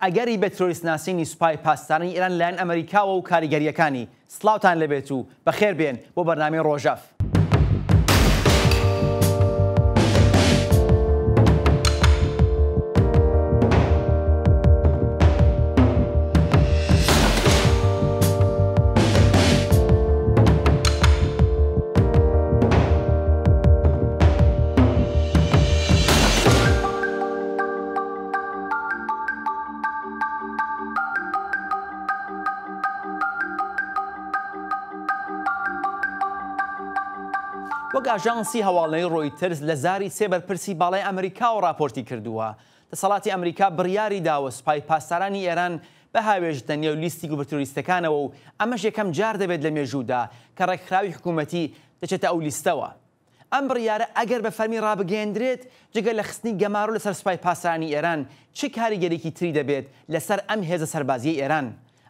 ئەگەری بە ترۆریست ناسینی سوپای پاسدارانی ئێران لەلایەن ئەمەریکاوە و کاریگەرییەکانی. سڵاوتان لێبێت و بەخێر بێن بۆ بەرنامەی ڕۆژەڤ. وەک ئاژانسی هەواڵنێری ڕۆیتەرز لە زاری سێ بەرپرسی باڵای ئەمریکاوە ڕاپۆرتی کردووە، دەسەڵاتی ئەمریکا بڕیاری داوە سوپای پاسدارانی ئێران بهاوێژتە نێو لیستی گروپە تیرۆریستەکانەوە و ئەمەش یەکەم جار دەبێت لە مێژوودا کە ڕێکخراوی حکوومەتی دەچێتە ئەو لیستەوە. ئەم بڕیارە ئەگەر بە فەرمی ڕابگەیەندرێت، جگە لە خستنی گەمارۆ لەسەر سوپای پاسدارانی ئێران، چ کاریگەریی تری دەبێت لەسەر ئەم هێزە سەربازییەی ئێران؟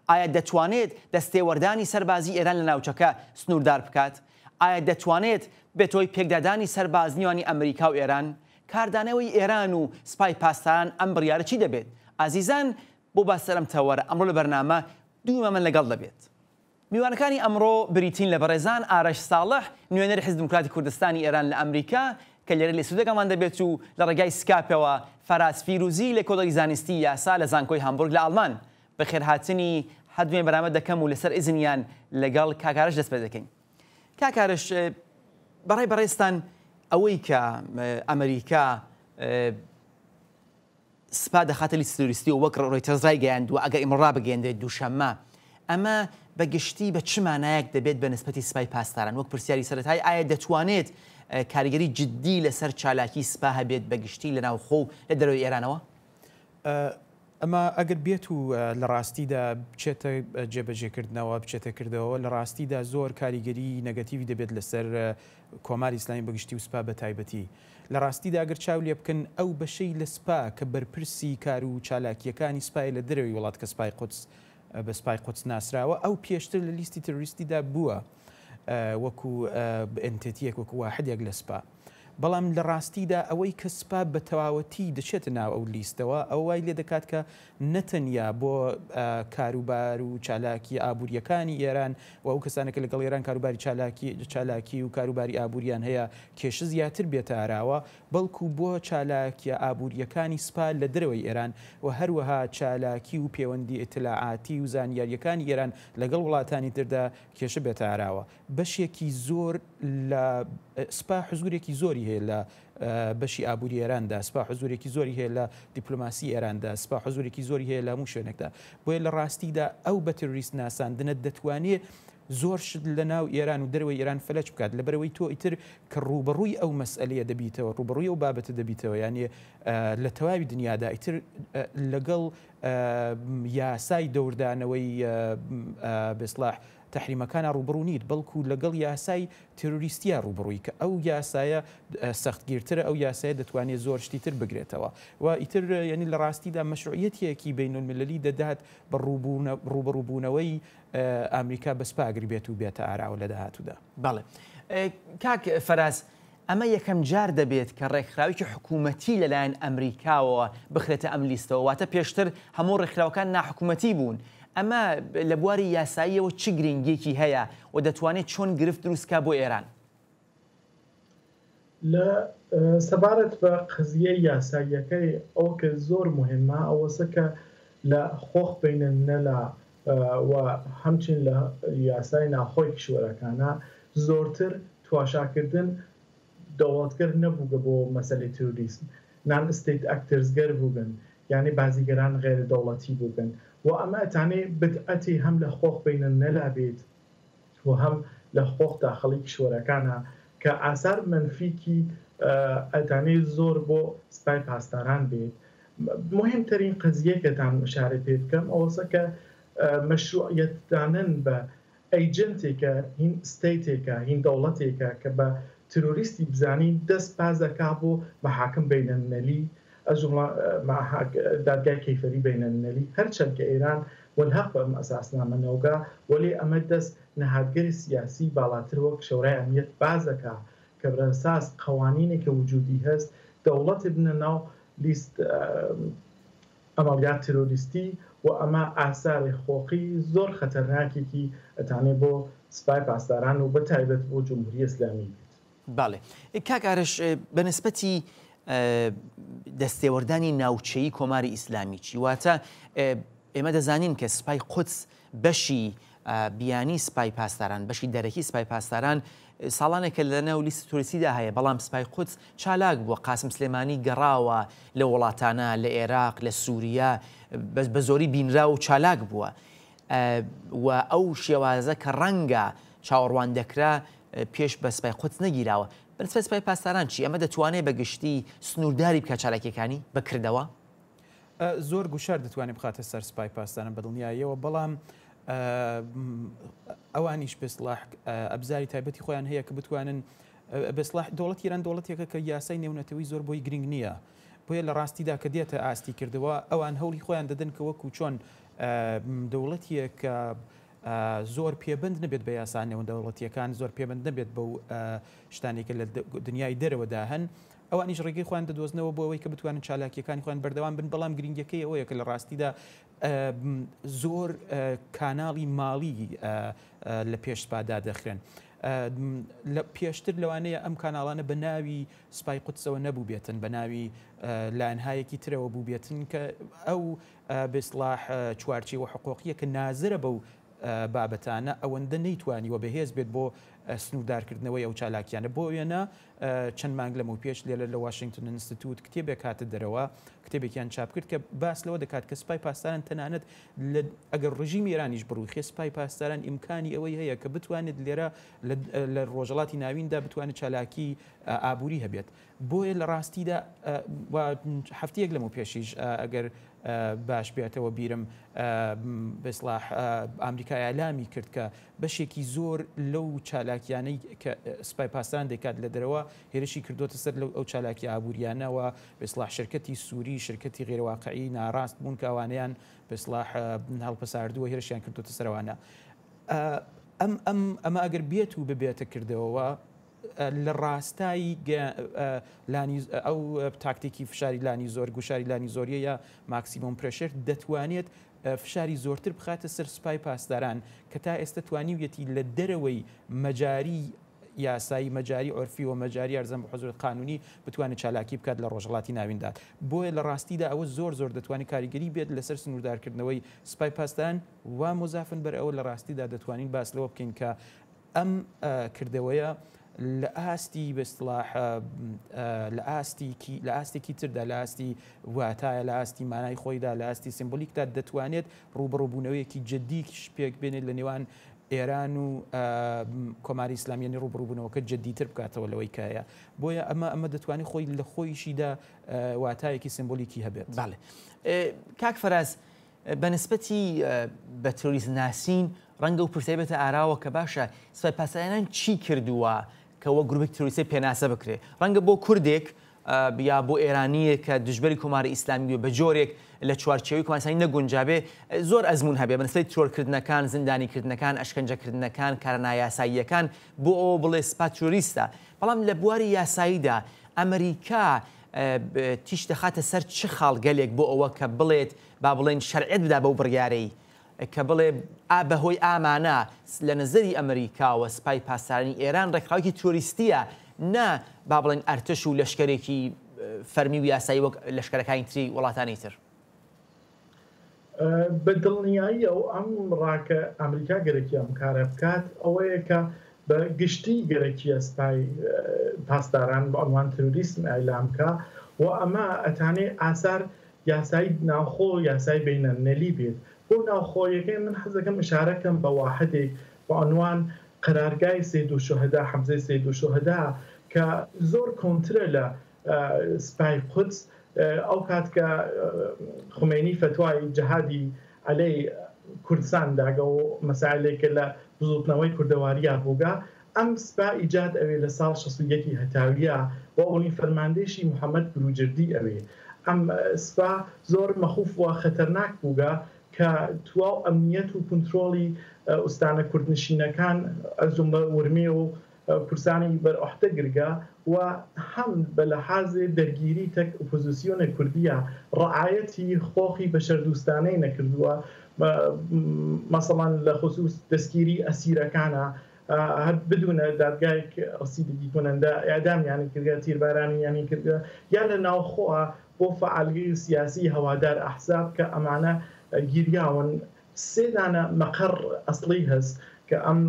ئایا دەتوانێت دەستێوەردانی سەربازی ئێران لە ناوچەکە سنووردار بکات؟ ئایا دەتوانێت ببێتە هۆی پێکدادانی سەربازنیوانی ئەمریکا و ئێران؟ کاردانەوەی ئێران و سپای پاسداران ئەم بڕیارە چی دەبێت؟ ئازیزان بۆ باس لەسەر ئەم تەوەرە ئەمڕۆ لە بەرنامە دوو میوانمان لەگەڵ دەبێت. میوانەکانی ئەمڕۆ بریتین لە بەڕێزان ئارەش ساڵح نوێنەری حیزبی دیموکراتی کوردستانی ئێران لە ئەمریکا کە لێرە لە ئیستودیۆ لەگەڵمان دەبێت و لە ڕێگای سکاپەوە فەراز فیروزی لێکۆڵەری زانستی یاسا لە زانکۆی هامبورگ لە ئاڵمان. بەخێرهاتنی هەردوویان بەرامبەر دەکەم و لەسەر ئیزنیان لەگەڵ کاک ئارەش دەست پێ دەکەین. کاک ئارەش بەڕای بەڕێزتان ئەوەی کە ئەمریکا سپا دەخاتە لیستی تیرۆریستیەوە وەک ڕۆیتەرز ڕایگەیاندووە ئەگەر ئیمڕۆ ڕابگەیەندرێت دووشەممە ئەمە بە گشتی بە چ مانایەک دەبێت بە نسبەتی سپای پاسداران وەک پرسیاری سەرەتایی ئایا دەتوانێت کاریگەری جددی لەسەر چالاکی سپا هەبێت بە گشتی لە ناوخۆ و لە دەرەوەی ئێرانەوە؟ ئەمە ئەگەر بێت و لە ڕاستیدا بچێتە جێبەجێکردنەوە، بچێتە کردەوە، لە ڕاستیدا زۆر کاریگەری نەگەتیڤی دەبێت لەسەر کۆماری ئیسلامی بەگشتی و سپا بەتایبەتی. لە ڕاستیدا ئەگەر چاو لێ بکەن ئەو بەشەی لە سپا کە بەرپرسی کار و چالاکییەکانی سپایە لە دەرەوەی وڵات کە سپای قودس بە سپای قودس ناسراوە ئەو پێشتر لە لیستی ترۆریستیدا بووە وەکو ئێنتێتییەک وەکو واحدێک لە سپا. بەڵام لە ڕاستیدا ئەوەی کە سپا بە تەواوەتی دەچێتە ناو ئەو لیستەوە، ئەوە وای لێ دەکات کە نە تەنیا بۆ کاروبار و چالاکییە ئابوورییەکانی ئێران و ئەو کەسانە کە لەگەڵ ئێران کاروباری چالاکی چالاکی و کاروباری ئابوورییان هەیە کێشە زیاتر بێتە ئاراوە، بەڵکوو بۆ چالاکییە ئابوورییەکانی سپا لە دەرەوەی ئێران و هەروەها چالاکی و پێوەندی ئیتلاعاتی و زانیارییەکانی ئێران لەگەڵ وڵاتانی تردا کێشە بێتە ئاراوە. بەشێکی زۆر لە سپا حزوورێکی زۆری هەیە لە بەشی ئابووری ئێراندا، سپا حزوورێکی زۆری هەیە لە دیپلۆماسی ئێراندا، سپا حزوورێکی زۆری هەیە لە هەموو شوێنێکدا. بۆیە لە ڕاستیدا ئەو بە تێرۆریست ناساندنە دەتوانێ زۆر شت لە ناو ئێران و دەرەوەی ئێران فەلەج بکات. لەبەرئەوەی تۆ ئیتر کە ڕووبەڕووی ئەو مەسئەلەیە دەبیتەوە، ڕووبەڕووی ئەو بابەتە دەبیتەوە، یانێ لە تەواوی دنیادا ئیتر لەگەڵ یاسای دەوردانەوەی بە ئیستلاح تەحریمەکانا ڕووبەڕوو نیت، بەڵکو لەگەڵ یاسای تێرۆریستیا ڕووبەڕووی کە ئەو یاسایە سەختگیرترە، ئەو یاسایە دەتوانێت زۆر شتی تر بگرێتەوە و ئیتر یانی لە ڕاستیدا مەشروعیەتێکی بەینولمیللەلی دەدات بە ڕووبەڕووبوونەوەی ئامریکا بە سپا ئەگەر بێت و بێتە ئاراوە لە داهاتوودا. بەڵێ کاک فەراز، ئەمە یەکەم جار دەبێت کە ڕێکخراوێکی حکوومەتی لەلایەن ئەمریکاوە بخرێتە ئەم لیستەوە، واتە پێشتر هەموو ڕێکخراوەکان ناحکومەتی بوون. ئەمە لە بواری یاساییەوە چ گرنگییەکی هەیە و دەتوانێت چۆن گرفت دروست بکات بۆ ئێران؟ لە سەبارەت بە قەزیەی یاساییەکەی ئەوە کە زۆر موهیمە ئەوەسە کە لە خۆخ بەینەلمنەلا و هەمچنین لە یاسای ناوخۆی کیشوەرەکانا زۆرتر تواشاکردن دەوڵەتگەر نەبووگە بۆ مەسەلەی تروریسم نان ئستەیت ئەکتەرزگەر بووگن یانی بازیگەران غەیرە دەوڵەتی بووگن و ئەمە ئەتانێ بدعەتی هەم لە حقوق بەینەلمنەلا بیت و هەم لە حقوق داخڵی کیشوەرەکانا کە ئاسار مەنفیکی ئەتانێ زۆر بۆ سپای پاسداران بیت موهیمترین قەزیە کە تان ئشارە پێ بکەم ئەوەسە کە مەشروعیەت دانەن بە ئەیجنتێکە هین ستەیتێکە هین دەوڵەتێکە کە بە ترۆریستی بزانی دەس پاز ئەکا بۆ مەحاکم بەینەلملەلی از جملە دادگای کەیفەری بەینەلملەلی هەرچەند کە ئێران مولحەق بە ئەم ئەساسنامە نەوگا وەلێ ئەمە دەس نەهادگەری سیاسی باڵاتر وەک شەورای ئەمنیەت باز ئەکا کە بەرئەساس قەوانینێ کە وجودی هەس دەوڵەتێ بنە ناو لیست. عەمەڵیات ترۆریستی و ئەمە ئاسارێ خۆقی زۆر خەتەرناکێکی ئەتانێ بۆ سپای پاسداران و بە تایبەت بۆ جمهوری ئسلامی بێت. بەڵێ کاک ئارەش بە نسبەتی دەستێوەردانی ناوچەیی کۆماری ئیسلامی چی؟ واتە ئێمە دەزانین کە سپای قودس بەشی بیانی سپای پاسداران، بەشی دەرەکی سپای پاسداران ساڵانێکە لە ناو لیستی تۆریستیدا هەیە، بەڵام سپای قودس چالاک بووە، قاسم سلێمانی گەڕاوە لە وڵاتانە، لە ئێراق، لە سووریا بە زۆری بینراو و چالاک بووە و ئەو شێوازە کە ڕەنگە چاوەڕوان دەکرا پێش بە سپای قودس نەگیراوە. بە سپای پاسداران چی؟ ئەمە دەتوانێت بە گشتی سنوورداری بکات چالاکییەکانی بە کردەوە؟ زۆر گوشار دەتوانێت بخاتە سەر سپای پاسداران بەدڵنیاییەوە، بەڵام ئەوانیش بێسڵاح ئەبزاری تایبەتی خۆیان هەیە کە بتوانن بێسڵاح دەوڵەتی ئێران دەوڵەتێکە کە یاسای نێونەتەوەی زۆر بۆی گرنگ نییە. بۆیە لە ڕاستیدا کە دێتە ئاستی کردەوە ئەوان هەوڵی خۆیان دەدەن کە وەکو چۆن دەوڵەتیەک کە زۆر پێبەند نەبێت بە یاسا نێودەوڵەتییەکان، زۆر پێبەند نەبێت بەو شتانەی کە لە دنیای دەرەوەدا هەن، ئەوانیش ڕێگەی خۆیان دەدۆزنەوە بۆ ئەوەی کە بتوانن چالاکییەکانی خۆیان بەردەوام بن، بەڵام گرنگییەکەی ئەوەیە کە لە ڕاستیدا زۆر کاناڵی ماڵی لە پێش سپا دادەخرێن. پێشتر لەوانەیە ئەم کاناڵانە بە ناوی سپای قودسەوە نەبووبێتن، بە ناوی لایەنهایەکی ترەوە بووبێتن کە ئەو بێسڵاح چوارچێوە حقوقییە کە نازرە بەو بابەتانە ئەوەندە نەیتوانیوە بەهێز بێت بۆ سنووردارکردنەوەی ئەو چالاکیانە. بۆ وێنە چەند مانگ لەمەوپێش لێرە لە واشنگتن ئینستیتوت کتێبێک هاتە دەرەوە، کتێبێکیان چاپ کرد کە باس لەوە دەکات کە سپای پاسداران تەنانەت لە ئەگەر ڕژیمی ئێرانیش بڕووخێ سپای پاسداران ئیمکانی ئەوەی هەیە کە بتوانێت لێرە لە ڕۆژهەڵاتی ناویندا بتوانێت چالاکی ئابووری هەبێت. بۆیە لە ڕاستیدا و هەفتەیەک لەمەو پێشیش ئەگەر باش بێتەوە بیرم بەسڵاح ئەمریکا ئیعلامی کرد کە بەشێکی زۆر لەو چالاکیانەی کە سپای پاسداران دەیکات لە دەرەوە هێرشی کردوتە سەر لەو ئەو چالاکی ئابووریانەوە بەسڵاح شرکەتی سووری شرکەتی غێرواقعی ناڕاست بوون کە ئەوانەیان بەسڵاح هەڵپەساردووە هێرشیان کردوتە سەرەوانە ئەم ئەم ئەمە ئەگەر بێت و ببێتە کردەوە لە ڕاستای لانی ئەو تاکتیکی فشاری لانی زۆر گوشاری لانی زۆریە یا maximum pressure دەتوانێت فشاری زۆرتر بخاتە سەر سوپای پاسداران کە تا ئێستا توانیویەتی لە دەرەوەی مەجاری یاسایی مەجاری عورفی و مەجاری ئەرزەم بە حزورت قانونی بتوانێت چالاکی بکات لە ڕۆژهەڵاتی ناویندا بۆیە لە ڕاستیدا ئەوە زۆر زۆر دەتوانێت کاریگەری بێت لەسەر سنووردارکردنەوەی سوپای پاسداران و موزافن بەر ئەوە لە ڕاستیدا دەتوانین باس لەوە بکەین کە ئەم کردەوەیە لە ئاستی بە ئیستڵاح لە ئاستیکی لە ئاستێکی تردا لە ئاستی واتایە لە ئاستی مانای خۆیدا لە ئاستی سیمبولیکدا دەتوانێت ڕووبەڕووبوونەوەیەکی جددیش پێک بێنێت لە نێوان ئێران و کۆماری ئیسلامی یانی ڕووبەڕووبوونەوەکە جددیتر بکاتەوە لەوەی کە هەیە بۆیە ئەمە ئەمە دەتوانێت خۆی لە خۆیشیدا واتایەکی سیمبولیکی هەبێت. بەڵێ کاک فەراز بە نسبەتی بە ترۆریست ناسین ڕەنگە ئەو پرسیارە بێتە ئاراوە کە باشە سپای پاسداران چی کردووە کە وەک گروپێک ترۆریستی پێناسە بکرێ؟ ڕەنگە بۆ کوردێک یا بۆ ئێرانییەک کە دژبەری کۆماری ئیسلامی بێ بە جۆرێک لە چوارچێوەی کۆماری ئیسلامی نەگونجابێ زۆر ئەزموون هەبێ بە نسبەتی ترۆرکردنەکان، زیندانیکردنەکان، ئەشکەنجەکردنەکان، کارە نایاساییەکان بۆ ئەوە بڵێ سپا ترۆریستە. بەڵام لە بواری یاساییدا ئەمریکا تیشک دەخاتە سەر چ خاڵگەلێک بۆ ئەوە کە بڵێت با بڵێین شەرعیەت بدا بەو بڕیارەی کە بڵێ ئا بە هۆی ئامانە لە نەزەری ئەمریکاوە سپای پاسدارانی ئێران ڕێکخراوێکی ترۆریستیە نە با بڵێین ئەرتش و لەشکەرێکی فەرمی و یاسایی وەک لەشکەرەکانی تری وڵاتانی تر. بە دڵنیاییەوە ئەم ڕاکە ئەمریکا گەرەکی ئەم کارە بکات ئەوەیە کە بە گشتی گەرەکیە سپای پاسداران بە عنوان تروریسم ئیعلام کا و ئەمە ئەتانێ ئاسار یاسایی ناوخۆ یاسای بەینەلملەلی بێت بۆ ناوخۆیەکەی من حەز دەکەم ئشارە کەم بە واحدێک بە عنوان قەرارگای سەیدوشوهەدا حەمزەی سەیدوشوهەدا کە زۆر کۆنترە لە سپای قودس ئەو کات کە خومەینی فەتوای جەهادی عەلەی کوردسان داگە و مەسایلێک کە لە بزووتنەوەی کوردەواریا بووگە ئەم سپا ئیجاد ئەوێ لە ساڵ 61 هەتاویا و ئەوڵین فەرماندەیشی محەمەد بروجردی ئەوێ ئەم سپا زۆر مەخوف و خەتەرناک بووگە کە تواو ئەمنیەت و کونترۆڵی ئوستانە کوردنشینەکان ئەز جوملە ورمێ و. کورسانی بەر عهدە گرگە و هەم بە لەحازێ دەرگیری تەک ئوپوزیسیۆن کوردیە ڕعایەتی خۆخی بەشەردوستانەی نەکردووە، مەسەڵەن لە خسوس دەستگیری ئەسیرەکانە هەر بدونە دادگایک ڕسیدگی کونەندە ئێعدامیانی کردگە، تیربارانیانی کردگە، یا لە ناوخۆە بۆ فەعالگەیل سیاسی هەوادار ئەحزاب کە ئەمانە گیریاون. سێ دانە مەقەڕ ئەسڵی هەس کە ئەم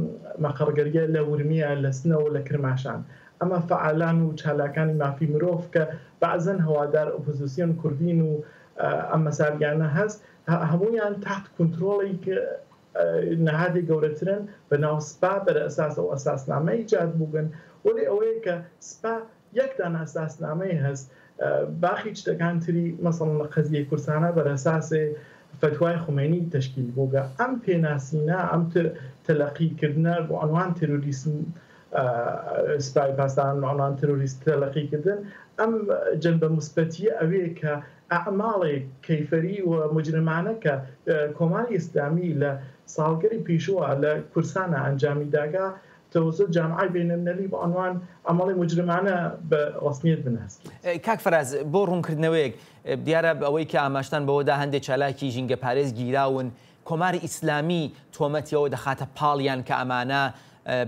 مەقەڕگەریە لە ورمیە، لە سنە و لە کرماشان. ئەمە فەعالان و چالاکانی مافی مرۆڤ کە بەعزەن هەوادار ئۆپۆزیسیۆن کوردین و ئەم مەسالیانە هەس، هەموویان تەحت کونترۆڵیک نەهادێ گەورەترن بە ناو سپا بەر ئەساس ئەو ئەساسنامە ئیجاد بووگن. وەلێ ئەوەیە کە سپا یەک دانە ئەساسنامەی هەس، باقی چتەکان تری مەسەڵەن لە قەزیەی کورسانە بەر ئەساسێ فەتوای خومەینی تەشکیل بووگە. ئەم پێناسینە، ئەم تەلەقی کردنە بە عەنوان تروریسم، سپای پاسداران بە عەنوان تروریست تەلەقی کردن، ئەم جەنبە موسبەتیە ئەوێ کە ئەعماڵێک کەیفەری و موجرمانە کە کۆماری ئیسلامی لە ساڵگەری پیشوە لە کورسانە ئەنجامی داگا توسط جامعەی بینالمللی بە عنوان عملی مجرمانە بە ڕەسمیەت بناسرێت. کاک فەراز بۆ ڕوونکردنەوەیەک، دیارە ئەوەی کە ئاماژتان بەوەدا هەندێ چالاکی ژینگەپارێز گیراون، کۆماری ئیسلامی تۆمەتی ئەوە دەخاتە پاڵیان کە ئەمانە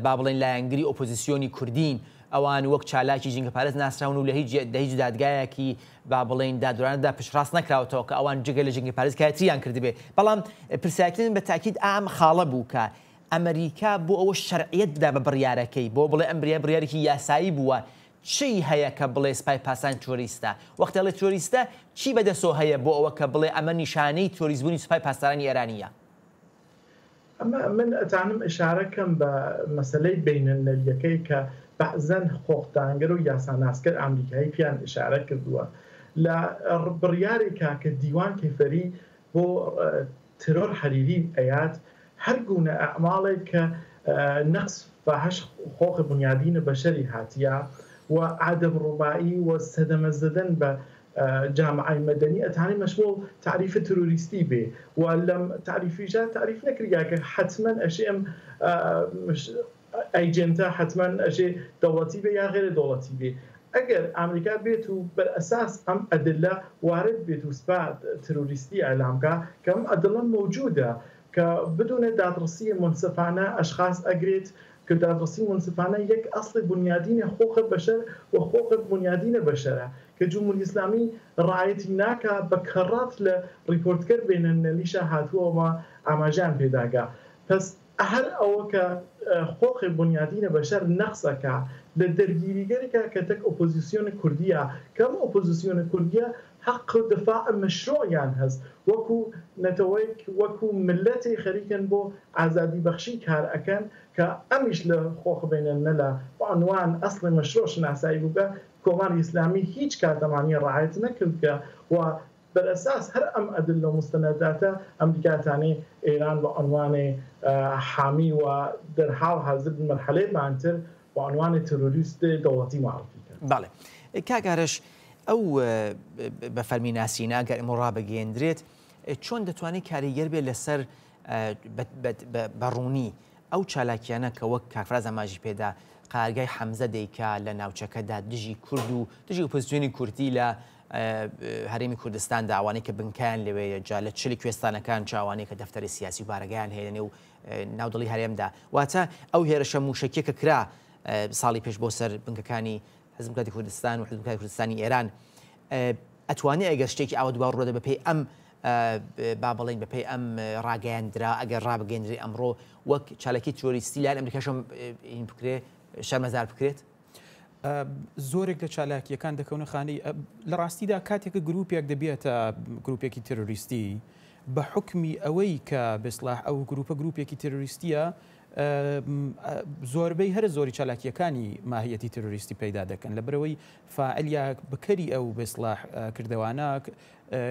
با بڵێین لایەنگری ئۆپۆزیسیۆنی کوردین، ئەوان وەک چالاکی ژینگەپارێز ناسراون و لە هیچ لە هیچ دادگایەکی با بڵێین دادوەرانەدا پشتڕاست نەکراوەتەوە کە ئەوان جگە لە ژینگەپارێز کاری تریان کردبێ. بەڵام پرسیارەکەی من بە تاکید ئا ئەم خاڵە بوو کە ئەمریکا بۆ ئەوە شەرعیەت بدا بە بڕیارەکەی، بۆ بڵێ ئەم بریارە بڕیارێکی یاسایی بووە، چی هەیە کە بڵێ سپای پاسداران ترۆریستە؟ وەختی ئەڵێ ترۆریستە، چی بەدەسۆ هەیە بۆ ئەوە کە بڵێ ئەمە نیشانەی ترۆریست بوونی سوپای پاسدارانی ئێرانییە؟ ئەمە من ئەتانم ئشارە کەم بە مەسەلەی بەینەلنەلیەکەی کە بەعزەن حقوقدانگەر و یاساناسکەر ئامریکایی پیان ئشارە کردووە لە بڕیارێکا کە دیوان کەیفەری بۆ ترۆر حەریری ئەیات، هەر گوونە ئەعماڵێک کە نەقس فاحش حقوق بنیادین بەشەری هاتیە و ئادەم ڕوبایی و سەدەمە زەدەن بە جامعەی مەدەنی ئەتانی مەشموڵ تاریف تروریستی بێ و لەم تاریفیشا تاریف نەکریا کە حەتمەن ئەشێ ئەم ئەیجنتە حەتمەن ئەشێ دەوڵەتی بێ یا غەیرە دەوڵەتی بێ. ئەگەر ئامریکا بێت و بەر ئەساس ئەم ئەدلە وارد بێت و سپا تروریستی ئیعلام کا کە ئەم ئەدڵە مەوجودە کە بدونە دادڕسی مونسفانە ئەشخاس ئەگرێت کە دادڕسی مونسفانە یەک ئەسڵی بونیادینە حقوق بەشەر و حقوق بونیادینە بەشەرە کە جمهوری ئیسلامی ڕعایەتی ناکا بە کەڕات لە ڕیپۆرتگەر بەینەلملەلیشا هاتووە و ئاماژەیان پێداگا پەس هەر ئەوە کە حقوق بونیادینە بەشەر نەقس ئەکا لە دەرگیریگەرێکا کە تەک ئۆپۆزیسیۆن کوردیە کە ئەم ئۆپۆزیسیۆنە کوردیە حەق و دفاع مەشروعیان هەس وەکو نەتەوەیک وەکو ملەتێ خەریکن بۆ ئازادی بەخشی کار ئەکەن کە ئەمیش لە حقوق بەینەلملەلا بە عنوان ئەسڵ مەشروع شناسایی بووگە کۆماری ئیسلامی هیچ کات ئەمانیە ڕعایەت نەکردگە و بەرئەساس هەر ئەم ئەدلە و موستەنەداتە ئەمریکا تانێ ئێران بە عەنوانێ حامی و دەر حاڵ حازر مەرحەلەێ بانتر بە عەنوانێ ترۆریست دەوڵەتی مەعرفی کەرد. بەڵێ کاک ئارەش ئەو بە فەرمی ناسینە ئەگەر ئەمڕۆ ڕابگەیەندرێت چۆن دەتوانێت کاریگەر بێت لەسەر بە ڕوونی ئەو چالاکیانە کە وەک کاک فراز ئاماژی پێدا قەرارگای حەمزە دەیکا لە ناوچەکەدا دژی کورد و دژی ئۆپۆزیسیۆنی کوردی لە هەرێمی کوردستاندا ئەوانەی کە بنکایان لەوێیە جا لە چلی کوێستانەکان چ ئەوانەی کە دەفتەری سیاسی و بارەگایان هەیە لەنێو ناودڵی هەرێمدا واتە ئەو هێرشە مووشەکیە کە کرا ساڵی پێش بۆ سەر بنکەکانی حزب کاتی کوردستان و حزب کاتی کوردستانی ئێران ئەتوانێ ئەگەر شتێکی ئاوا دوبارە ڕوودە بەپێی ئەم با بڵێین بەپێی ئەم ڕاگەیاندرا ئەگەر ڕابگەیەندرێ ئەمڕۆ وەک چالاکی ترۆریستی لایەن ئەمریکاشەوە هین بکرێ شەرمەزار بکرێت؟ زۆرێک لە چالاکییەکان دەکەونە خانەی لە ڕاستیدا کاتێک کە گروپێک دەبێتە گروپێکی ترۆریستی بە حوکمی ئەوەی کە بسڵاح ئەو گروپە گروپێکی ترۆریستیە زۆربەی هەرە زۆری چالاکییەکانی ماهیەتی ترۆریستی پەیدا دەکەن لەبەرئەوەی فاعل یا بکەری ئەو بسڵاح کردەوانە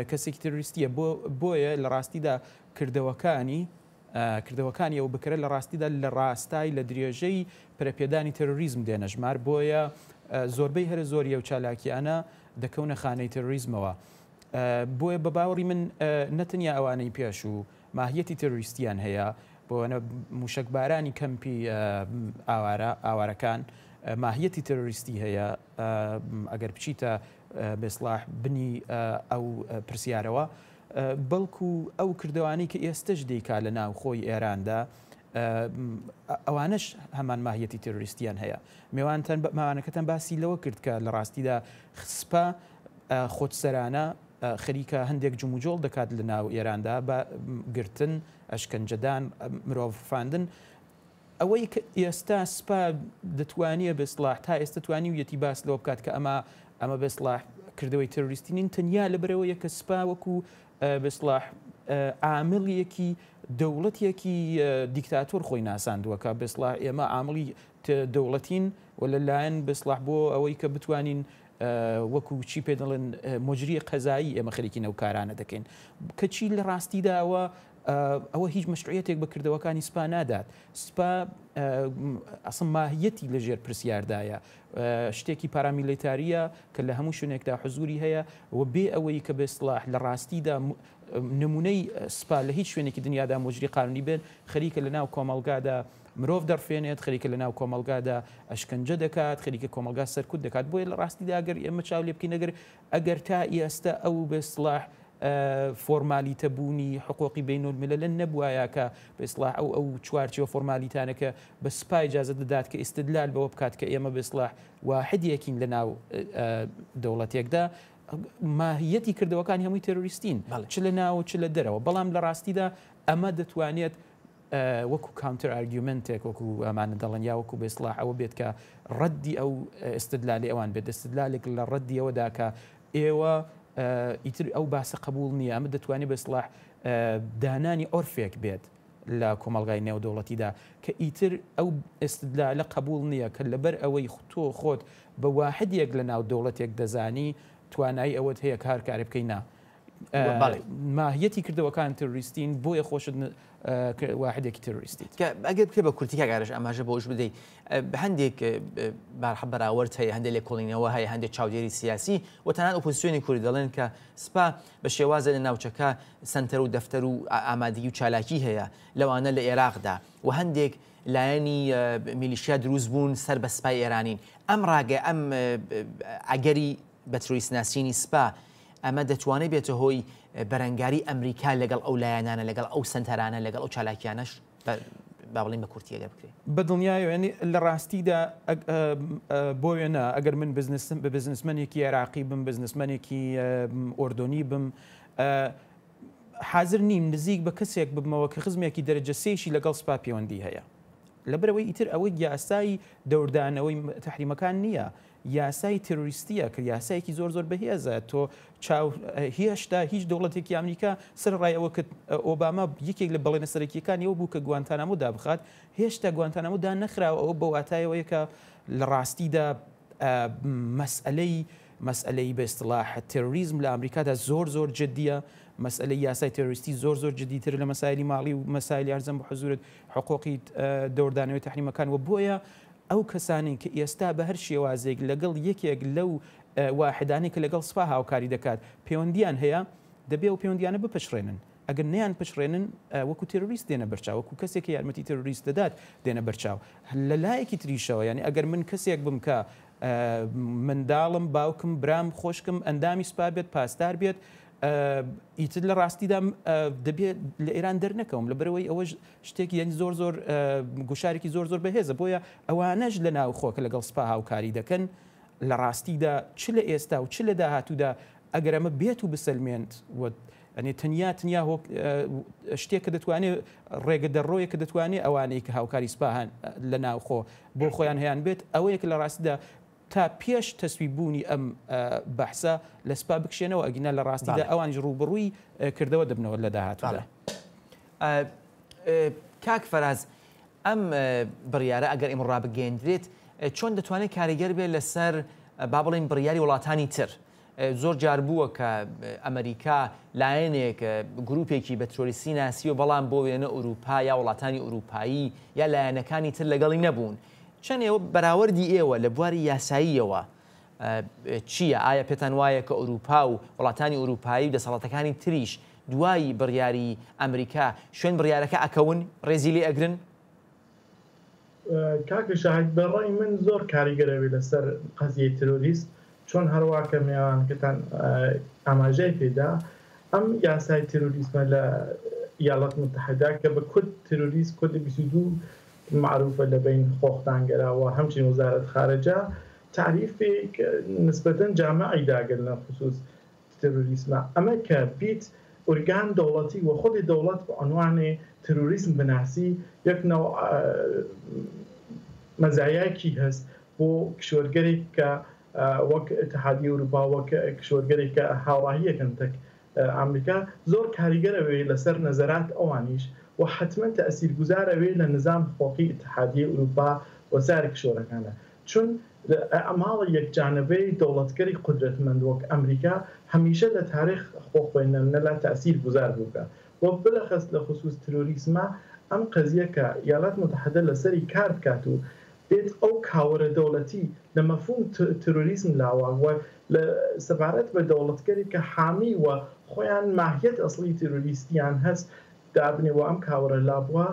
کەسێکی ترۆریستیە بۆیە لە ڕاستیدا کردەوەکانی کردەوەکانی ئەو بکەرە لە ڕاستیدا لە ڕاستای لە درێژەی پەرەپێدانی تێرۆریزم دێنە ژمار، بۆیە زۆربەی هەرە زۆری ئەو چالاکییانە دەکەونە خانەی تێرۆریزمەوە. بۆیە بە باوەڕی من نە تەنیا ئەوانەی پێشوو ماهیەتی تێرۆریستییان هەیە، بۆ وێنە مووشەکبارانی کەمپی ئاوارە ئاوارەکان ماهیەتی تێرۆریستی هەیە ئەگەر بچیتە بێسڵاح بنی ئەو پرسیارەوە بەڵکو ئەو کردەوانەی کە ئێستش دەیکا لە ناوخۆی ئێراندا ئەوانەش هەمان ماهیەتی تێرۆریستیان هەیە. مێوانتان ماوانەکەتان باسی لەوە کرد کە لە ڕاستیدا سپا خۆدسەرانە خەریکە هەندێک جموجۆڵ دەکات لە ناو ئێراندا بە گرتن، ئەشکەنجەدان، مرۆڤ ڕفاندن. ئەوەی کە ئێستا سپا دەتوانێ بە ئیسڵاح تا ئێستا توانیویەتی باس لەوە بکات کە ئەمە ئەمە بە ئیسڵاح کردەوەی تێرۆریستی نین تەنیا لەبەرئەوەیە کە سپا وەکوو بە ئیسڵاح عامڵێکی دەوڵەتێکی دیکتاتۆر خۆی ناساندووە کە بە ئیسڵاح ئێمە عامڵی دەوڵەتین و لە لایەن بە ئیسڵاح بۆ ئەوەی کە بتوانین وەکو چی پێ دەڵێن مجری قەزایی ئێمە خەریکین ئەو کارانە دەکەین کەچی لە ڕاستیدا ئەوە ئەوە هیچ مەشروعیەتێک بە کردەوەکانی سپا نادات سپا ئەسڵ ماهیەتی لەژێر پرسیاردایە شتێکی پارامیلیتاریە کە لە هەموو شوێنێکدا حزوری هەیە و بێ ئەوەی کە بە ئیسڵاح لە ڕاستیدا نمونەی سپا لە هیچ شوێنێکی دنیادا مجری قانونی بێت خەریکە لە ناو کۆمەڵگادا مرۆڤ دەڕفێنێت، خەریکە لە ناو کۆمەڵگادا ئەشکەنجە دەکات، خەریکە کۆمەڵگا سەرکوت دەکات. بۆیە لە ڕاستیدا گەر ئێمە چاو لێ بکەین ئەگەر ئەگەر تا ئێستە ئەو بە ئیسڵاح فۆرمالیتە بوونی حقوقی بەینولمیلەلە نەبوایە کە بە ئیسڵاح ئەو ئەو چوارچێوە فۆرمالیتانە کە بە سپا ئیجازە دەدات کە ئیستدلال بەوە بکات کە ئێمە بە ئیسڵاح واحدێکین لە ناو دەوڵەتێکدا ماهیەتی کردەوەکانی هەمووی تێرۆریستین چ لە ناو چ لە دەرەوە بەڵام لە ڕاستیدا ئەمە دەتوانێت وەکو counter argument ێک وەکو ئەمانە دەڵێن یا وەکو بە ئیسڵاح ئەوە بێت کە ڕەدی ئەو ئیستدلالی ئەوان بێت ئیستدلالێک لە ڕەدی ئەوەدا کە ئێوە ئیتر ئەو باسە قبوڵ نییە ئەمە دەتوانێت بە ئیسڵاح دانانی عۆرفێک بێت لە کۆمەڵگای نێودەوڵەتیدا کە ئیتر ئەو ئیستدلالە قبوڵ نییە کە لەبەر ئەوەی تۆ خۆت بە واحدێک لە ناو دەوڵەتێک دەزانی توانایی ئەوەت هەیە کە هەر کارێ بکەی نا ماهیەتی کردەوەکان ترۆریستین بۆیە خۆشت واحدێکی ترۆریستیت. ئەگەر بکرێت بە کورتی کاک ئارەش ئاماژە بەوەش بدەی هەندێک بارحە بەراوەرد هەیە هەندێک لێکۆڵینەوە هەیە هەندێک چاودێری سیاسی و تەنانەت ئۆپۆزیسیۆنی کوردی دەڵێن کە سپا بە شێوازە لە ناوچەکە سەنتەر و دەفتەر و ئامادەگی و چالاکی هەیە لەوانە لە ئێراقدا و هەندێک لایەنی میلیشیا دروست بوون سەر بە سپای ئێرانین ئەم ڕاگە ئەم ئەگەری بە ترۆریست ناسینی سپا ئەمە دەتوانێت بێتە هۆی بەرەنگاری ئەمریکا لەگەڵ ئەو لایەنانە، لەگەڵ ئەو سەنتەرانە، لەگەڵ ئەو چالاکیانەش با بڵێین بە کورتی ئەگەر بکرێت. بە دڵنیایەوە یانی لە ڕاستیدا بۆ وێنە ئەگەر من بزنسمەنێکی عێراقی بم، بزنسمەنێکی ئۆردۆنی بم، حازر نیم نزیک بە کەسێک ببمەوە کە خزمێکی دەرەجە سێیشی لەگەڵ سوپا پێوەندی هەیە. لەبەرئەوەی ئیتر ئەوە یاسای دەوردانەوەی تەحریمەکان نییە، یاسای تێرۆریستییە کە یاسایەکی زۆر زۆر بەهێزە تۆ چاو هێشتا هیچ دەوڵەتێکی ئەمریکا سەرەڕای ئەوە کە ئۆباما یەکێک لە بەڵێنە سەرەکییەکانی ئەوە بوو کە گوانتانامۆ دابخات هێشتا گوانتانامۆ دانەخراوە ئەوە بە واتای ئەوەیە کە لە ڕاستیدا مەسئەلەی مەسئەلەی بە ئیستڵاح تێرۆریزم لە ئەمریکادا زۆر زۆر جدییە مەسئەلەی یاسای تێرۆریستی زۆر زۆر جدیترە لە مەسایلی ماڵی و مەسایلی عەرزم بە حزوورت حقوقی دەوردانەوەی تەحریمەکان و بۆیە ئەو کەسانەی کە ئێستا بە هەر شێوازێک لەگەڵ یەکێک لەو واحدانەی کە لەگەڵ سپا هاوکاری دەکات پەیوەندییان هەیە، دەبێ ئەو پەیوەندییانە بپچڕێنن. ئەگەر نەیانپچڕێنن وەکوو تێرۆریست دێنە بەرچاو، وەکوو کەسێک کە یارمەتی تێرۆریست دەدات دێنە بەرچاو. لە لایەکی تریشەوە یانی ئەگەر من کەسێک بم کە منداڵم، باوکم، برام، خۆشکم ئەندامی سپا بێت، پاسدار بێت، ئیتر لە ڕاستیدا دەبێ لە ئێران دەرنەکەوم لەبەرئەوەی ئەوەش شتێکی یانی زۆر زۆر گوشارێکی زۆر زۆر بەهێزە بۆیە ئەوانەش لە ناوخۆ کە لەگەڵ سپا هاوکاری دەکەن لە ڕاستیدا چ لە ئێستا و چ لە داهاتوودا ئەگەر ئەمە بێت و بسەلمێنت و ئەنێ تەنیا تەنیا هۆک شتێک کە دەتوانێت ڕێگە دەڕۆیە کە دەتوانێت ئەوانەی کە هاوکاری سپا هەن لە ناوخۆ بۆ خۆیان هەیان بێت ئەوەیە کە لە ڕاستیدا تا پێش تەسویب بوونی ئەم بەحسە لە سپا بکشێنەوە ئەگینا لە ڕاستیدا ئەوانیش ڕووبەڕووی کردەوە دەبنەوە لە داهاتوودا. کاک فەراز ئەم بڕیارە ئەگەر ئیمڕۆ ڕابگەیەندرێت چۆن دەتوانێت کاریگەر بێت لەسەر با بڵێین بڕیاری وڵاتانی تر؟ زۆر جار بووە کە ئەمریکا لایەنێک گروپێکی بە ترۆریستی ناسیوە بەڵام بۆ وێنە ئوروپا یا وڵاتانی ئوروپایی یا لایەنەکانی تر لەگەڵی نەبوون چەند ئێوە بەراوردی ئێوە لە بواری یاساییەوە چییە؟ ئایا پێتان وایە کە ئوروپا و وڵاتانی ئوروپایی و دەسەڵاتەکانی تریش دوای بڕیاری ئەمریکا شوێن بڕیارەکە ئەکەون ڕێزی لێ ئەگرن؟ کاکە شاهید بە ڕای من زۆر کاریگەر ئەبێ لەسەر قەزیەی ترۆریست چۆن هەروا کە مێوانەکەتان ئاماژەی پێدا ئەم یاسای ترۆریسمە لە ئیالات متحدە کە بە کود ترۆریست کود 22 معروفە لە بین خۆختانگەرا و هەمچنین وزارەت خارجە تەعریفێک نسبەتەن جامعی داگە لە خصوص تروریسمە ئەمە کە بیت ئورگان دەوڵەتی و خودی دەوڵەت بە عونوانی تروریسم بناسی یەک نەوع مەزایایکی هەس بۆ کشوەرگەرێک کە وەک ئیتحادیە ئوروپا وەک کشوەرگەرێک کە هاوڕاهیەکەن تەک ئامریکا زۆر کاریگەر ئەوێ لەسەر نەزەرات ئەوانیش و حەتمەن تەئسیرگوزار ئەوێ لە نزام حقوقی ئیتحادیە ئوروپا و سایر کشوەرەکانە چون ئەعماڵی یەکجانەبەی دەوڵەتگەری قودرەتمەند وەک ئەمریکا هەمیشە لە تاریخ خۆخوێنەرنەلا تەئسیر گوزار بووگە و بلەخەس لە خسوس ترۆریسما ئەم قەزیە کە ئیالات متحدە لەسەری کار بکات و بێت ئەو کاوەرە دەوڵەتی لە مەفهوم ترۆریسم لاوە و لە سەبارەت بە دەوڵەتگەری کە حامی و خۆیان ماهیەت ئەسڵی ترۆریستیان هەس دابنێ و ئەم کاوەرە لابوە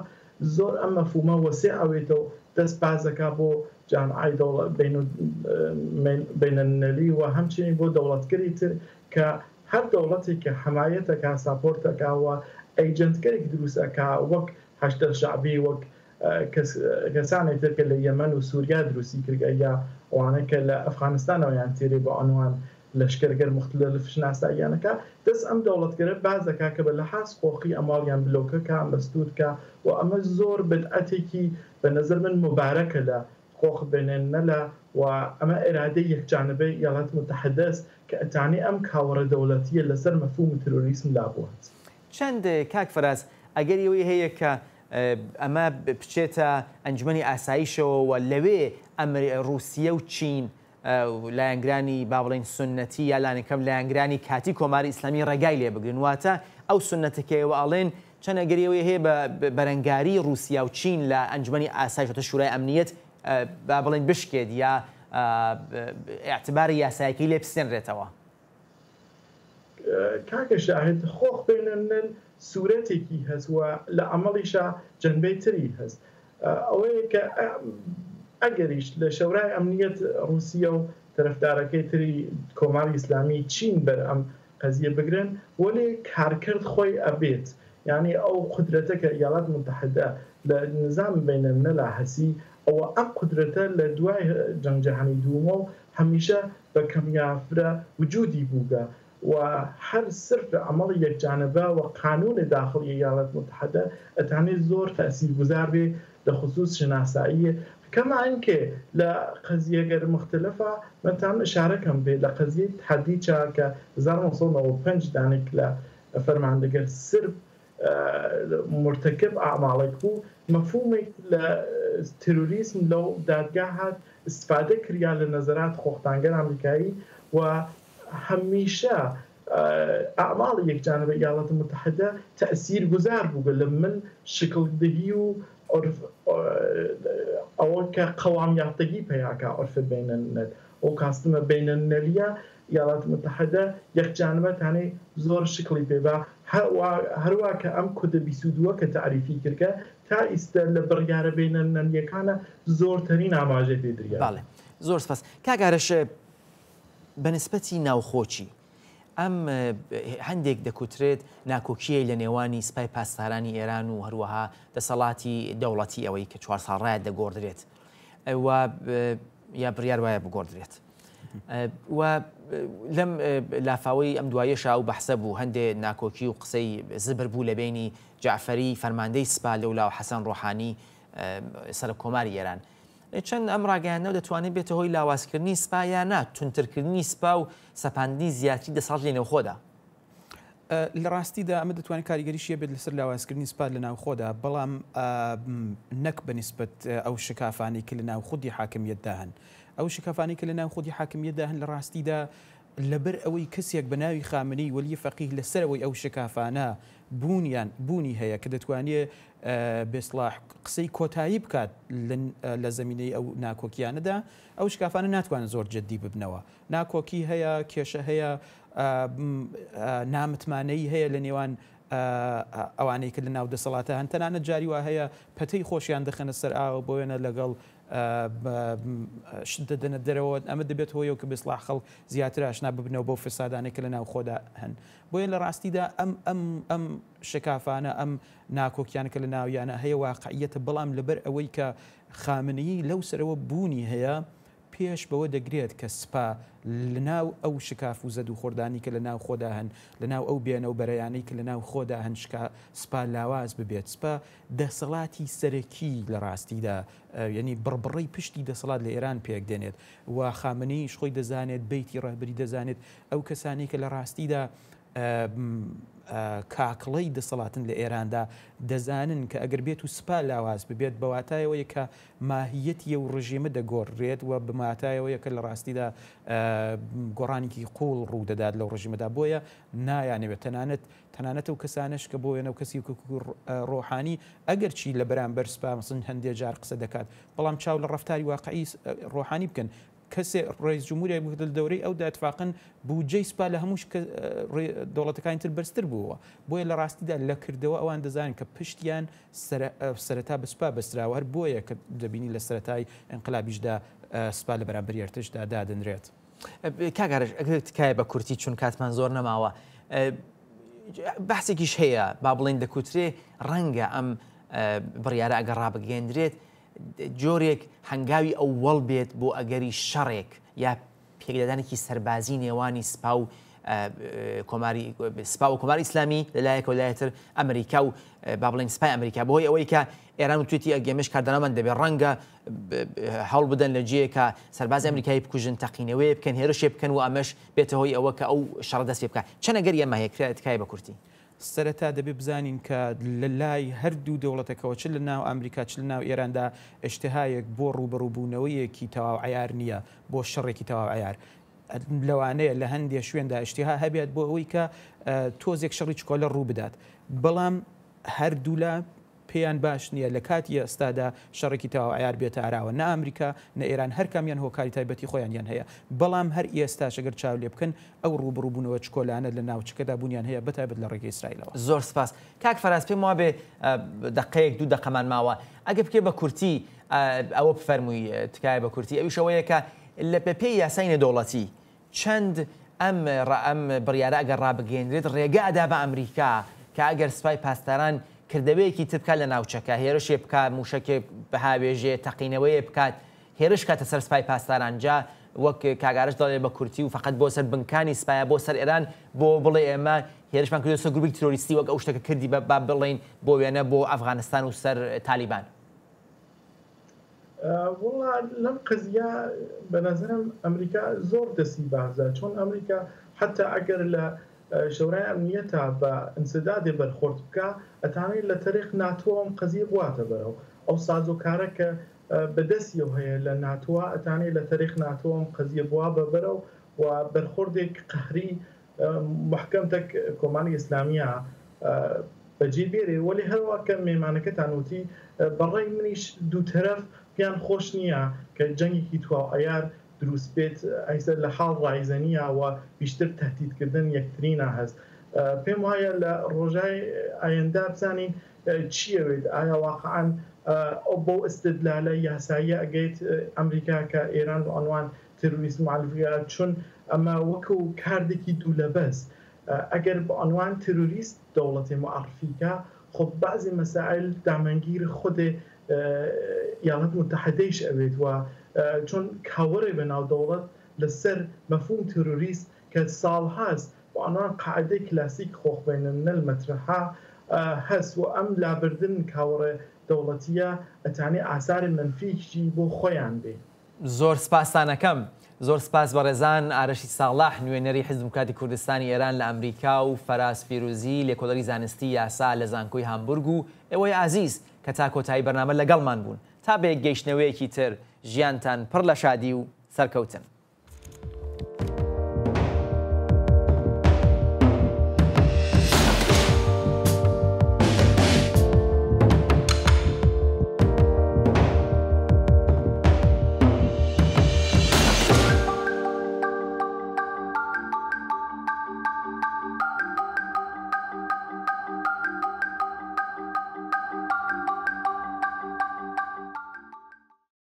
زۆر ئەم مەفهومە وەسێع ئەوێتەو دەست بازەکا بۆ جامعەی دەوڵەت بەینەلملەلی و هەمچنین بۆ دەوڵەتگەلی تر کە هەر دەوڵەتێک کە حەمایەت ئەکا ساپۆرت ئەکا و ئەیجەنتگەلێک دروست ئەکا وەک حەشدەل شەعبی وەک کەسانێک تر کە لە یەمەن و سوریا دروستی کردگە یا ئەوانە کە لە ئەفغانستانەوە یان تێرێ بە عەنوان لەشکەرگەر موختلەلف شناساییان ئەکا دەس ئەم دەوڵەتگەرە باز ئەکا کە بە لەحاز قۆقی ئەمواڵیان بلۆکە کا مەسدود کا و ئەمە زۆر بدعەتێکی بە نەزەر من موبارەکە لە قۆخ بێنێن نەلا و ئەمە ئێرادەی یەکجانەبەی ئیالات موتەحدەس کە ئەتانێ ئەم کاوەڕە دەوڵەتیە لەسەر مەفهوم ترۆریسم لابوات. چەند کاک فەراز ئەگەری ئەوەی هەیە کە ئەمە بچێتە ئەنجومەنی ئاسایشەوە و لەوێ ئەمر ڕووسیە و چین لایەنگرانی با بڵێین سوننەتی یا لانیکەم لایەنگرانی کاتی کۆماری ئیسلامی ڕێگای لێ بگرن واتە ئەو سوننەتە کە ئێوە ئەڵێن چەند ئەگەری ئەوەی هەیە بە بەرەنگاری ڕووسیا و چین لە ئەنجومەنی ئاسایش واتە شورای ئەمنیەت با بڵێین بشکێت یا ئیعتباری یاسایەکەی لێ بسێنرێتەوە؟ کاکە شاهد خۆخ بینەنن سورەتێکی هەس و لە عەمەڵیشا جەنبەی تری هەس ئەوەیە کە ئەگەریش لە شەورای ئەمنیەت ڕوسیە و تەرەفدارەکەی تری کۆماری ئیسلامی چین بەر ئەم قەزیە بگرن وەلێ کارکرد خۆی ئەبێت یانی ئەو قودرەتە کە ئیالات متحدە لە نزام بەینەلملەلا هەسی ئەوە ئەم قودرەتە لە دوای جەنگ جەهانی دوومەو هەمیشە بە کەم یا فرە وجودی بووگە و هەر سرف عەمەڵی یەکجانەبە و قانوون داخڵی ئیالات متحدە ئەتانێ زۆر تاسیرگوزار بێ لە خسووس شناسایی کەما ئینکێ لە قەزیەگەر موختلفا من تام ئشارە کەم بێ لە قەزیەی تادیچا کە 1995 دانێک لە فەرماندەگەر سرب مورتەکب ئەعماڵێک بوو مەفهومێک لە تروریسم لەو دادگا هات ئستفادە کریا لە نەزەرات خۆختانگەر ئامریکایی و هەمیشە ئەعماڵی یەکجانەبە ئیالات متحدە تەئسیر گوزار بووگە لە مل شکل دهی و عورف ئەوە کە قەوام یافتەگی پەیا کا عورف بەینەلملەل ئەو کاستمە بەینەلملەلیە ئیالات متحدە یەکجانبە تانێ زۆر شکڵی پێ با هەروا کە ئەم کودە 22 کە تەعریفی کردگە تا ئیستە لە بڕیارە بەینەلملەلیەکانە زۆرتەرین ئاماژەی پێ دریا. بەڵێ زۆر سپاس کاک ئارەش. بە نسبەتی ناوخۆ چی؟ ئەم هەندێک دەکوترێت ناکۆکییەی لە نێوانی سپای پاسدارانی ئێران و هەروەها دەسەڵاتی دەوڵەتی ئەوەی کە چوار ساڵ ڕایە دەگۆڕدرێت و یا بڕیار وایە بگۆڕدرێت و لەم لافاوەی ئەم دوایەشا و بەحسە بوو هەندێ ناکۆکی و قسەی زبر بوو لە بینی جەعفەری فەرماندەی سپا لەولا و حەسەن ڕۆحانی سەرۆک کۆماری ئێران چەند ئەم ڕاگەیاندنەوە دەتوانێت بێتە هۆی لاوازکردنی سپا یا نا توندترکردنی سپا و سەپاندنی زیاتری دەسەڵات لە نێوخۆدا؟ لە ڕاستیدا ئەمە دەتوانێت کاریگەریشی هەبێت لەسەر لاوازکردنی سپا لە ناوخۆدا، بەڵام نەک بە نیسبەت ئەو شکافانەی کە لە ناو خودی حاکمیەتدا هەن. ئەو شکافانەی کە لە ناو خودی حاکمیەتدا هەن لە ڕاستیدا لەبەر ئەوەی کەسێک بە ناوی خامنەیی وەلی فەقیه لە سەرەوەی ئەو شکافانە بوونیان بوونی هەیە کە دەتوانێ بێسڵاح قسەی کۆتایی بکات لە زەمینەی ئەو ناکۆکیانەدا، ئەو شکافانە ناتوانن زۆر جدی ببنەوە. ناکۆکی هەیە، کێشە هەیە، نامتمانەیی هەیە لە نێوان ئەوانەی کە لە ناو دەسەڵاتە هەن، تەنانەت جاری وا هەیە پەتەی خۆشیان دەخەنە سەر ئاوە بۆ وێنە لەگەڵ شت دەدەنە دەرەوە، ئەمە دەبێت هۆیەوە کە بێسڵاح خەڵک زیاتر ئاشنا ببنەوە بەو فسادانەی کە لە ناوخۆدا هەن. بۆیە لە ڕاستیدا ئەم ئەم ئەم شکافانە، ئەم ناکۆکیانە کە لە ناویانە هەیە واقعیەتە، بەڵام لەبەر ئەوەی کە خامنەیی لەو سەرەوە بوونی هەیە، پێش بەوە دەگرێت کە سپا لە ناو ئەو شکاف و زەد و خوردانەی کە لە ناو خۆدا هەن، لە ناو ئەو بێنە و بەرەیانەی کە لە ناو خۆدا هەن شکا سپا لاواز ببێت. سپا دەسەڵاتی سەرەکی لە ڕاستیدا یەنی بڕبڕەی پشتی دەسەڵات لە ئێران پێک دێنێت و خامنەییش خۆی دەزانێت، بەیتی ڕەهبەری دەزانێت ئەو کەسانەی کە لە ڕاستیدا کاکڵەی دەسەڵاتن لە ئێراندا دەزانن کە ئەگەر بێت و سپا لاواز ببێت بە واتایەوەیە کە ماهیەتی ئەو ڕژێمە دەگۆڕرێت و بە واتایەوەیە کە لە ڕاستیدا گۆڕانێکی قووڵ ڕوو دەدات لەو ڕژیمەدا بۆیە نایانەوێت تەنانەت تەنانەت ئەو کەسانەش کە بۆ وێنە و کەسی وەکو ڕۆحانی ئەگەرچی لە بەرامبەر سپا مەسەن هەندێ جار قسە دەکات بەڵام چاو لە ڕەفتاری واقعی ڕۆحانی بکەن کەسێ ڕئیس جمهوریای بوو لە دەورەی ئەودا اتفاقا بودجەی سپا لە هەموو دەوڵەتەکانی تر بەرزتر بووەوە بۆیە لە ڕاستیدا لە کردەوە ئەوان دەزانن کە پشتیان سەرەتا بە سوپا بەستراوە هەر بۆیە کە دەبینی لە سەرەتای ئینقلابیشدا سوپا لە بەرامبەری ئەرتشدا دادەنرێت. کاک ئارەش ئەگەر تکایە بە کورتی چون کاتمان زۆر نەماوە بەحسێکیش هەیە با بڵێن دەکوترێ ڕەنگە ئەم بڕیارە ئەگەر ڕابگەیەندرێت جۆرێک هەنگاوی ئەوەڵ بێت بۆ ئەگەری شەڕێک یا پێکدادانێکی سەربازی نێوانی سپا و کۆماری سپا و کۆماری ئیسلامی لەلایەکەوە لایتر ئەمریکا و با بڵێن سپای ئەمریکا بۆی ئەوەی کە ئێران وتوێتی ئەگەمش کاردانەوەمان دەبێت ڕەنگە هەوڵ بدەن لە جێیەکە سەربازی ئەمریکایی بکوژن تەقینەوەیە بکەن هێرشێ بکەن و ئەمەش بێتە هۆی ئەوە کە ئەو شەڕە دەست پێ بکات چەند ئەگەری ئەمە هەیە تکایە بە کورتی. سەرەتا دەبێ بزانین کە لە لای هەردوو دەوڵەتەکەوە چ لە ناو ئامریکا چ لە ناو ئێراندا ئیشتهایەک بۆ ڕووبەڕووبوونەوەیەکی تەواو عەیار نییە، بۆ شەڕێکی تەواو عەیار. لەوانەیە لە هەندێ شوێندا ئیشتیها هەبێت بۆ ئەوەی کە تۆزێک شەڕی چکۆلە ڕوو بدات، بەڵام هەردوولا پێیان باش نییە لە کاتی ئێستادا شەڕێکی تەواو عەیار بێتە ئاراوە، نە ئامریکا نە ئێران هەرکامیان هۆکاری تایبەتی خۆیانیان هەیە، بەڵام هەر ئێستاش ئەگەر چاو لێ بکەن ئەو ڕووبڕووبوونەوە چکۆلانە لە ناوچەکەدا بوونیان هەیە بەتایبەت لە ڕێگەی ئیسرائیلەوە. زۆر سپاس کاک فەراز، پێم وابێ دەقەیەک دوو دەقەمان ماوە ئەگەر بکرێ بە کورتی ئەوە بفەرمووی تکایە بە کورتی ئەویش ئەوەیە کە لە بەپێی یاسای نێودەوڵەتی چەند ئەم ئەم بڕیارە ئەگەر ڕابگەیەنرێت ڕێگە ئەدا بە ئەمریکا کە ئەگەر سپای پاسداران کردەوەیەکی تر بکات لە ناوچەکە هێرشێ بکات موشەکێ بهاوێژێ تەقینەوەیە بکات هێرش کاتە سەر سپای پاسداران جا وەک کاک ئارەش دەڵێ بە کورتی و فەقەت بۆ سەر بنکانی سپایە بۆ سەر ئێران بۆ بڵێ ئێمە هێرشمان کردوە سەر گروپێکی ترۆریستی وەک ئەو شتە کە کردی بە با بڵێین بۆ وێنە بۆ ئەفغانستان و سەر تالیبان. وەڵا لەم قەزیە بە نەزەرم ئەمریکا زۆر دەستی بازە چۆن ئەمریکا حەتا ئەگەر لە شەورای ئەمنیەتا بە ئنسدادێ بەرخۆرد بکا ئەتانێ لە تەریق ناتۆ ئەم قەزیە بواتە بەرەو ئەو سازۆکارە کە بە دەسیەو هەیە لە ناتۆا ئەتانێ لە تەریق ناتۆ ئەم قەزیە بوا بە بەرەو و بەرخۆردێک قەهری محکەم تەک کۆماری ئیسلامیە بەجێ بێرێ وەلێ هەروا کە مێمانەکەتان وتی بە ڕای منیش دوو تەرەف پێیان خۆش نییە کە جەنگێکی تواو عەیار دروست بێت ئەیسە لە حاڵ ڕایزەنیە و بیشتر تەهدید کردن یەکترینا هەست پێم وایە لە ڕۆژای ئایەندا بزانین چیەوێت ئایا واقعا ئەو بەو ئستدلالە یاساییە ئەگەیت ئەمریکا کە ئێران بە عنوان تروریست معرفی چون ئەمە وەکو کاردێکی دوولەبەس ئەگەر بە عنوان تروریست دەوڵەتێ معرفی کا خب بعضی مسائل دامنگیر خود ایالات متحدەیش ئەوێت و چون کاوەڕێ بە ناو دەوڵەت لە سەر مفهوم تروریست کە ساڵهاست بە عنوان قاعدەی کلاسیک خۆخ بین الملل مەترحە هەس و ئەم لابردن کاوەڕێ دەوڵەتیە ئەتانێ ئاسار مەنفیشی بۆ خۆیان بێ. زۆر سپاستان ئەکەم. زۆر سپاس بەڕێزان ئارەشی ساڵح نوێنەری حیزب دیموکراتی کوردستانی ئێران لە ئەمریکا و فەراز فیروزی لێکۆڵەری زانستی یاسا لە زانکۆی هامبورگ و ئێوەی ئازیز کە تا کۆتایی بەرنامە لەگەڵمان بوون. تا بەیەکگەیشتنەوەیەکی تر ژیانتان پڕ لە شادی و سەرکەوتن.